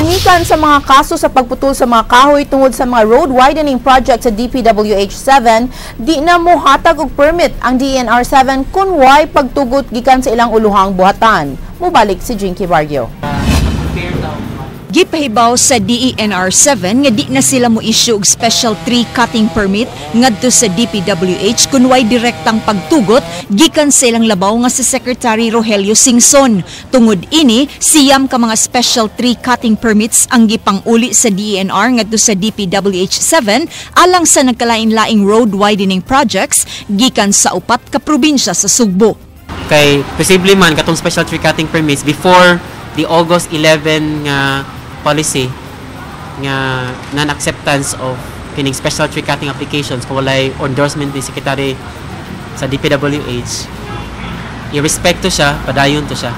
Gumikan sa mga kaso sa pagputol sa mga kahoy tungod sa mga road widening project sa DPWH 7, di na mohatag og permit ang DENR 7 kung way pagtugot gikan sa ilang uluhang buhatan. Mubalik si Jinky Bargio. Gipahibaw sa DENR 7 nga di na sila mo issue og special tree cutting permit ngadto sa DPWH kun way direktang pagtugot gikan sa ilang labaw nga si Secretary Rogelio Singson. Tungod ini, 9 ka mga special tree cutting permits ang gipang-uli sa DENR ngadto sa DPWH 7 alang sa nagkalain-laing road widening projects gikan sa upat ka probinsya sa Sugbo. Kay posible man katong special tree cutting permits before the August 11 nga policy nga non-acceptance of kining special tree cutting applications kung walay endorsement ni Secretary sa DPWH, i-respect to siya, padayon to siya.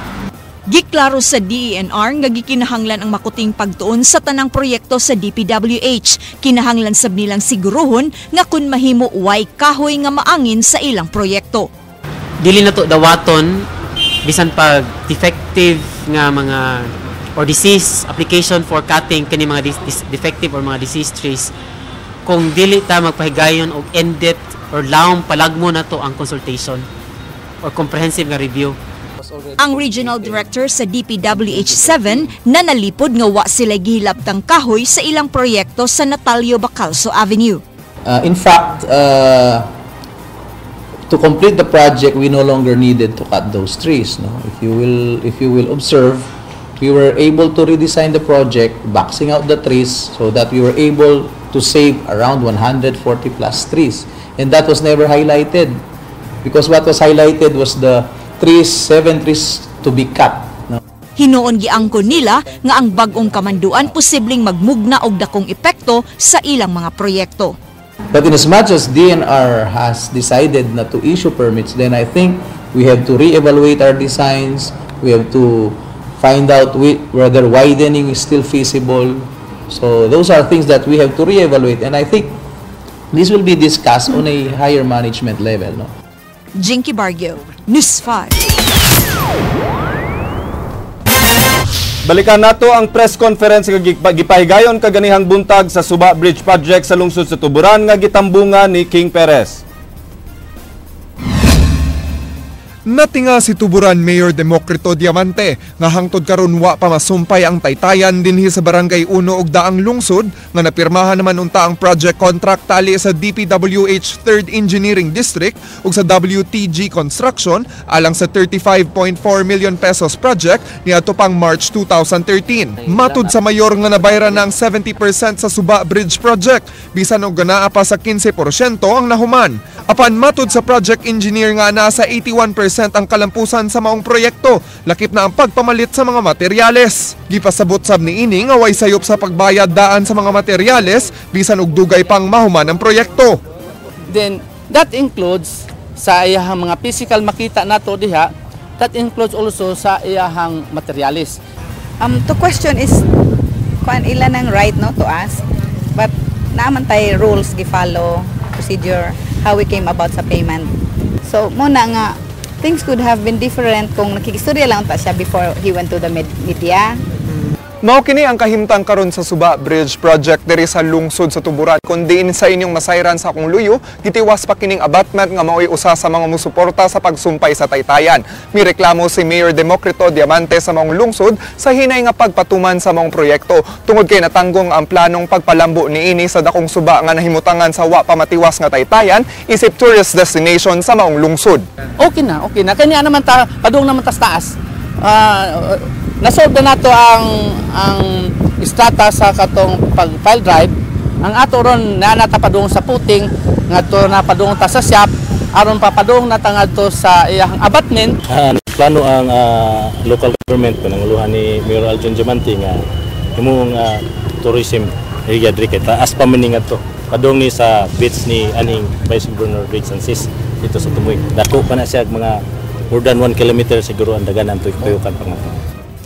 Giklaro sa DENR nga gikinahanglan ang makuting pagtuon sa tanang proyekto sa DPWH. Kinahanglan sab nilang siguruhon nga kun mahimo way kahoy nga maangin sa ilang proyekto. Dili na to dawaton bisan pag defective nga mga or disease application for cutting kini mga defective or mga disease trees kung dili ta magpahigayon og in-depth or lawom palagmo na to ang consultation or comprehensive nga review. Ang regional director sa DPWH 7 na nalipod nga wa sila gihilabtang kahoy sa ilang proyekto sa Natalio Bacalso Avenue. In fact, to complete the project, we no longer needed to cut those trees. No, if you will observe, we were able to redesign the project, boxing out the trees, so that we were able to save around 140 plus trees, and that was never highlighted, because what was highlighted was the trees, seven trees to be cut. No? Hinuon giangkon nila nga ang bag-ong kamanduan posibleng magmugna og dakong epekto sa ilang mga proyekto. But in as much as DENR has decided not to issue permits, then I think we have to reevaluate our designs. We have to find out whether widening is still feasible. So those are things that we have to reevaluate. And I think this will be discussed on a higher management level. No? Jinky Bargio, News 5. Balikan nato ang press conference nga gipahigayon kaganihang buntag sa Suba Bridge Project sa lungsod sa Tuburan nga gitambungan ni King Perez. Natinga si Tuburan Mayor Democrito Diamante nga hangtod karon wa pa masumpay ang taytayan dinhi sa Barangay 1 ug Daang Lungsod nga napirmahan naman unta ang project contract tali sa DPWH 3rd Engineering District ug sa WTG Construction alang sa 35.4 million pesos project niadto pang March 2013. Matud sa mayor nga nabayran na ang 70% sa Suba Bridge Project, bisan og ganaa pa sa 15% ang nahuman. Apan matud sa project engineer nga nasa 81% ang kalampusan sa maong proyekto, lakip na ang pagpamalit sa mga materyales. Gipasabot sab ni ini nga way sayop sa pagbayad daan sa mga materyales bisan og dugay pang mahuman ang proyekto. Then that includes sa iyahang mga physical makita nato diha, that includes also sa iyahang materyales. The question is Kuan, ila ng right, no, to ask. But naa man tay rules gi-follow, procedure how we came about sa payment. So mao na nga things could have been different kung nakikistorya lang ta siya before he went to the media. Mao kini ang kahimtang karon sa Suba Bridge Project diri sa lungsod sa Tuburan. Kun diin sa inyong masayran sa akong luyo, gitiwas pa kining abutment nga maoy usa sa mga musuporta sa pagsumpay sa taytayan. Mireklamo si Mayor Democrito Diamante sa maong lungsod sa hinay nga pagpatuman sa maong proyekto tungod kay natanggong ang planong pagpalambo niini sa dakong suba nga nahimutangan sa wa pa matiwas nga taytayan isip tourist destination sa maong lungsod. Okay na, okay na. Kanya naman ta, padung naman tas taas. Na-solve na nato ang strata sa katong pag pile drive. Ang ato ron na nata padung sa puting ngadto na padung ta sa shop aron papadung na ta ngadto sa iyang abutment. Plano ang local government pananguluhan ni Mayor Aljon Diamante nga himong tourism area diri kay taas pa man ni ngadto padung ni sa beach ni aning Vice Governor Rick Sanchez dito sa Tumuy. Dako pa na siya mga more than 1 kilometer siguro ang daganan tuyukan pa nga.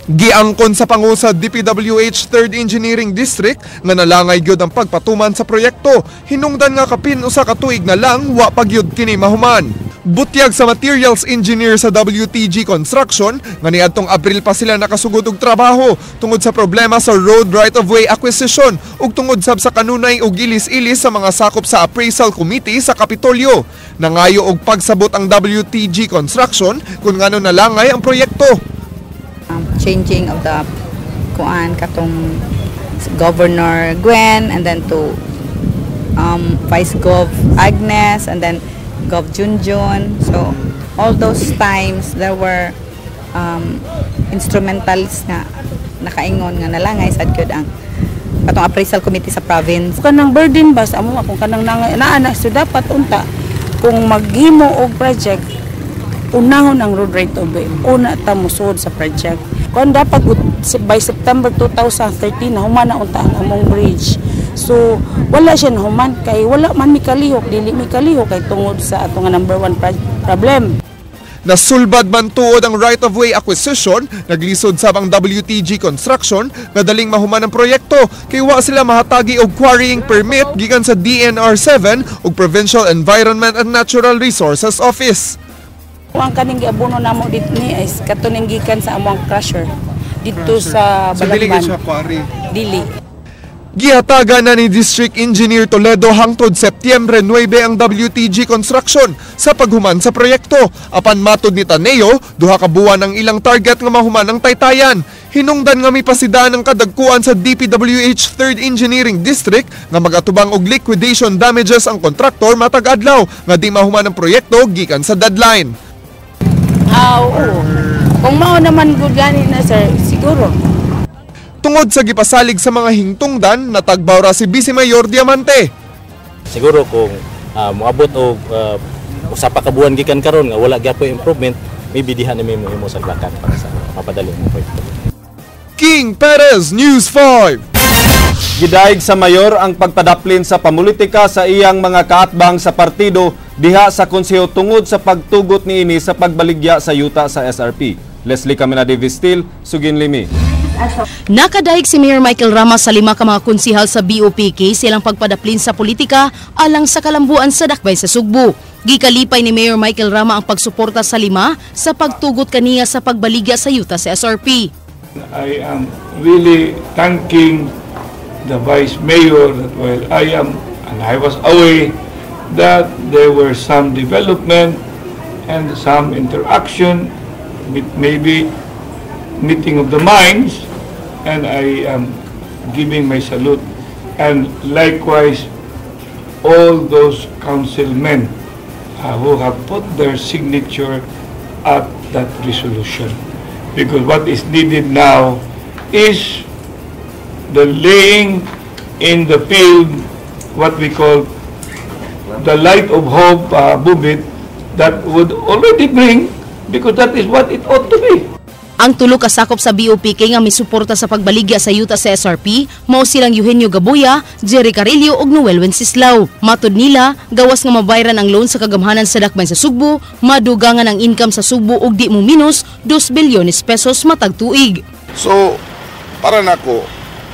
Giangkon sa pangu sa DPWH 3rd Engineering District nga nalangay gyud ang pagpatuman sa proyekto. Hinungdan nga kapin usa ka tuig na lang wa pa gyud kini mahuman. Butyag sa materials engineer sa WTG Construction nga niadtong Abril pa sila nakasugod og trabaho tungod sa problema sa road right-of-way acquisition ug tungod sab sa kanunay og ilis-ilis sa mga sakop sa appraisal committee sa Kapitolyo. Nangayo og pagsabot ang WTG Construction kung ngano nalangay ang proyekto. Changing of the kuan katong Governor Gwen and then to Vice Gov Agnes and then Gov Junjun. So all those times there were instrumentals nga nakaingon nga nalangay sad gyud ang katong appraisal committee sa province. Kanang burden ba sa amo kung kanang naa na, so dapat unta kung maghimo og project, unahon ang road right of way, una ta mosuod sa project. Kung dapat by September 2013 na human na unta ang among bridge, so wala siya nahuman kay wala man mi kalihok, dili mi kalihok kay tungod sa ato nga number one problem. Nasulbad man tuod ang right-of-way acquisition, naglisod sab ang WTG Construction nga daling mahuman ang proyekto kay wa sila mahatagi og quarrying permit gikan sa DNR 7 ug Provincial Environment and Natural Resources Office. Ang kaning giabono namo dito ni is katuning gikan sa among crusher dito sa So, dili Balagban. gyud siya quarry? Dili. Gihatagan na ni District Engineer Toledo hangtod Setyembre 9 ang WTG Construction sa paghuman sa proyekto. Apan matod ni Taneo, 2 ka buwan ang ilang target nga mahuman ang taytayan. Hinungdan nga mipasidaan ang kadagkuan sa DPWH 3rd Engineering District nga magatubang og liquidation damages ang kontraktor matag adlaw nga di mahuman ang proyekto gikan sa deadline. Ah, oo. Kung mao naman gud gani na, sir, siguro. Tungod sa gipasalig sa mga hingtungdan, natagbaw ra si Vice Mayor Diamante. Siguro kung moabot og usa pa ka buwan gikan karon nga wala gyapon improvement, maybe diha na may mohimo sa glakan para sa mapadali ang proyekto. King Perez, News 5. Gidayeg sa mayor ang pagpadaplin sa pamulitika sa iyang mga kaatbang sa partido diha sa konseho tungod sa pagtugot niini sa pagbaligya sa yuta sa SRP. Leslie Caminade Vistil, Sugin Limi. Nakadayeg si Mayor Michael Rama sa 5 ka mga konsihal sa BOPK silang pagpadaplin sa politika alang sa kalambuan sa dakbay sa Sugbo. Gikalipay ni Mayor Michael Rama ang pagsuporta sa 5 sa pagtugot kaniya sa pagbaligya sa yuta sa SRP. I am really thanking the Vice Mayor that while I am and I was away, that there were some development and some interaction with maybe meeting of the minds, and I am giving my salute, and likewise all those councilmen who have put their signature at that resolution, because what is needed now is the laying in the field what we call the light of hope movement that would already bring, because that is what it ought to be. Ang tulo kasakop sa BOPK nga misuporta sa pagbaligya sa yuta sa SRP mao silang Eugenio Gabuya, Jerry Carillo ug Noel Wenceslao. Matod nila, gawas nga mabayran ang loan sa kagamhanan sa dakbayan sa Sugbo, madugangan ang income sa Sugbo ug di mo minus 2 bilyones pesos matag tuig. So, para nako,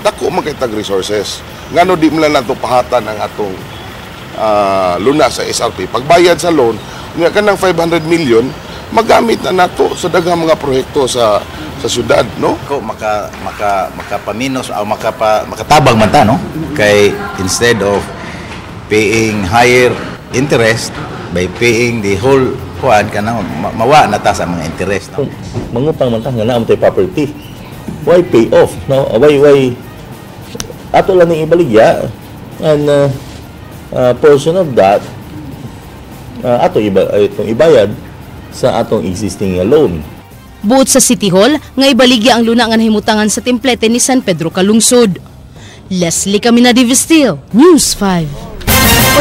Dako man kay tag resources. Ngano di man lang nato pahatan ang atong luna sa SRP. Pagbayad sa loan, nga kanang 500 million magamit na nato sa daghang mga proyekto sa syudad, no? Ko maka maka makapaminos o makatabang man ta, no? Kay instead of paying higher interest by paying the whole kuan kanang mawa na ta sa mga interest, no? Mangutang man ta nga naa man tay property. Why pay off, no? Why ato lang ning ibaligya and portion of that ato iba itong ibayad sa atong existing loan. Buot sa City Hall, nga ibaligya ang luna nga nahimutangan sa templete ni San Pedro Calungsod. Leslie Camina Vestil, News 5.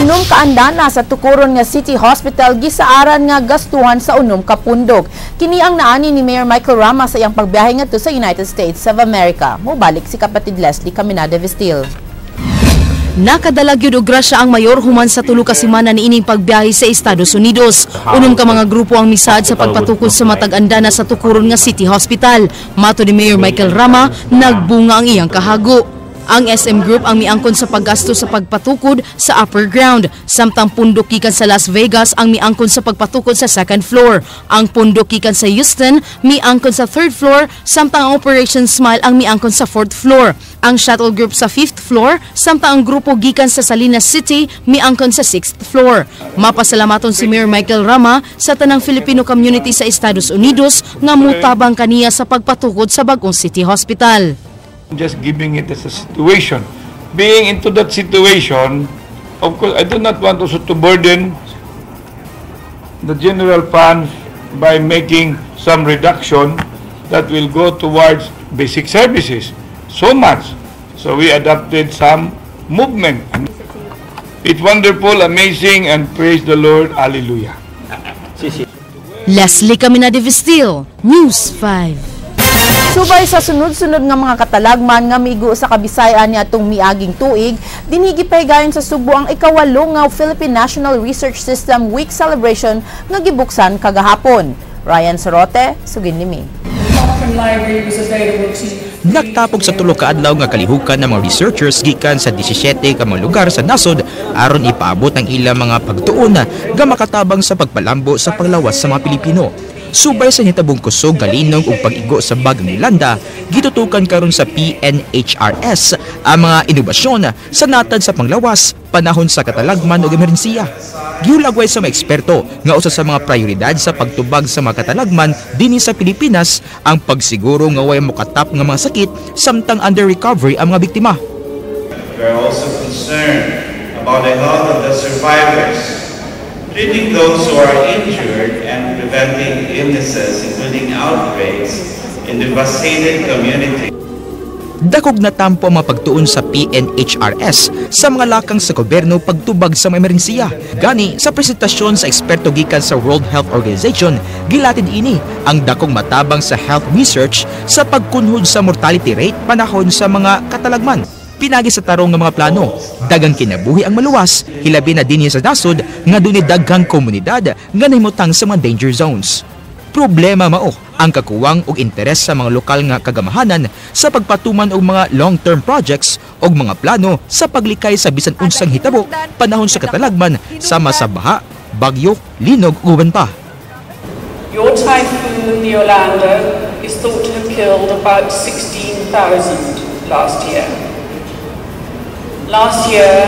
6 ka andana sa tukuron nga City Hospital gisaaran nga gastuhan sa 6 ka pundok. Kini ang naani ni Mayor Michael Rama sa iyang pagbiyahe ngadto sa United States of America. Mobalik si kapatid Leslie Caminada Vestil. Nakadala gyud og grasya ang mayor human sa 3 ka semana niining pagbiyahe sa Estados Unidos. 6 ka mga grupo ang misaad sa pagpatukod sa matag andana sa tukuron nga City Hospital. Mato ni Mayor Michael Rama, nagbunga ang iyang kahago. Ang SM Group ang miangkon sa paggasto sa pagpatukod sa upper ground, samtang pundok gikan sa Las Vegas ang miangkon sa pagpatukod sa second floor. Ang pundok gikan sa Houston miangkon sa third floor, samtang ang Operation Smile ang miangkon sa fourth floor. Ang Shuttle Group sa fifth floor, samtang ang grupo gikan sa Salinas City miangkon sa sixth floor. Mapasalamaton si Mayor Michael Rama sa tanang Filipino community sa Estados Unidos nga mutabang kaniya sa pagpatukod sa bagong City Hospital. Just giving it as a situation. Being into that situation, of course, I do not want also to burden the general funds by making some reduction that will go towards basic services. So much. So we adopted some movement. It's wonderful, amazing, and praise the Lord. Hallelujah. Leslie Caminada Vestil, News 5. Subay sa sunod-sunod nga mga katalagman nga migo sa Kabisayan niadtong miaging tuig, dinhi gipahigayon sa Sugbo ang 8 nga Philippine National Research System Week Celebration nga gibuksan kagahapon. Ryan Sorote, sugin ni mi. Nagtapok sa 3 ka adlaw nga kalihukan ng mga researchers gikan sa 17 ka mga lugar sa nasod aron ipaabot ang ilang mga pagtuon nga makatabang sa pagpalambo sa panglawas sa mga Pilipino. Subay sa nitabong kusog, galinog ug pag-igo sa bagang Yolanda, gitutukan karon sa PNHRS ang mga inobasyon sa natad sa panglawas, panahon sa katalagman ug emerhensiya. Gihulagway sa mga eksperto nga usa sa mga prioridad sa pagtubag sa mga katalagman dinhi sa Pilipinas ang pagsiguro nga way mokatap nga mga sakit samtang under recovery ang mga biktima. We are also concerned about the health of the survivors, treating those who are injured and preventing illnesses, including outbreaks, in devastated communities. Dakog na tampo ang mga pagtuon sa PNHRS sa mga lakang sa gobyerno pagtubag sa mga emerhensiya. Gani, sa presentasyon sa eksperto gikan sa World Health Organization, gilatid ini ang dakong matabang sa health research sa pagkunhod sa mortality rate panahon sa mga katalagman. Pinagi sa tarong nga mga plano, dagang kinabuhi ang maluwas, hilabi na dinhi sa nasod nga dunay daghang komunidad nga nahimutang sa mga danger zones. Problema mao ang kakuwang og interes sa mga lokal nga kagamahanan sa pagpatuman og mga long-term projects og mga plano sa paglikay sa bisan unsang hitabo panahon sa katalagman sama sa baha, bagyo, linog ug uban pa. Your typhoon Yolanda is thought to have killed about 16,000 last year. Last year,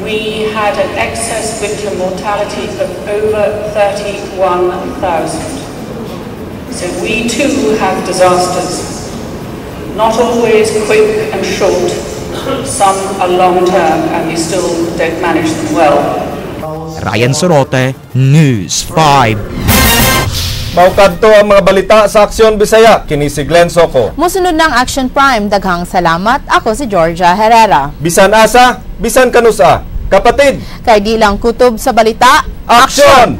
we had an excess winter mortality of over 31,000. So we too have disasters. Not always quick and short, some are long term and we still don't manage them well. Ryan Sorote, News 5. Mao kadto ang mga balita sa Aksyon Bisaya. Kini si Glenn Soco. Musunod ng Action Prime, daghang salamat. Ako si Georgia Herrera. Bisan asa, bisan kanusa. Kapatid, kay di lang kutob sa balita, Aksyon!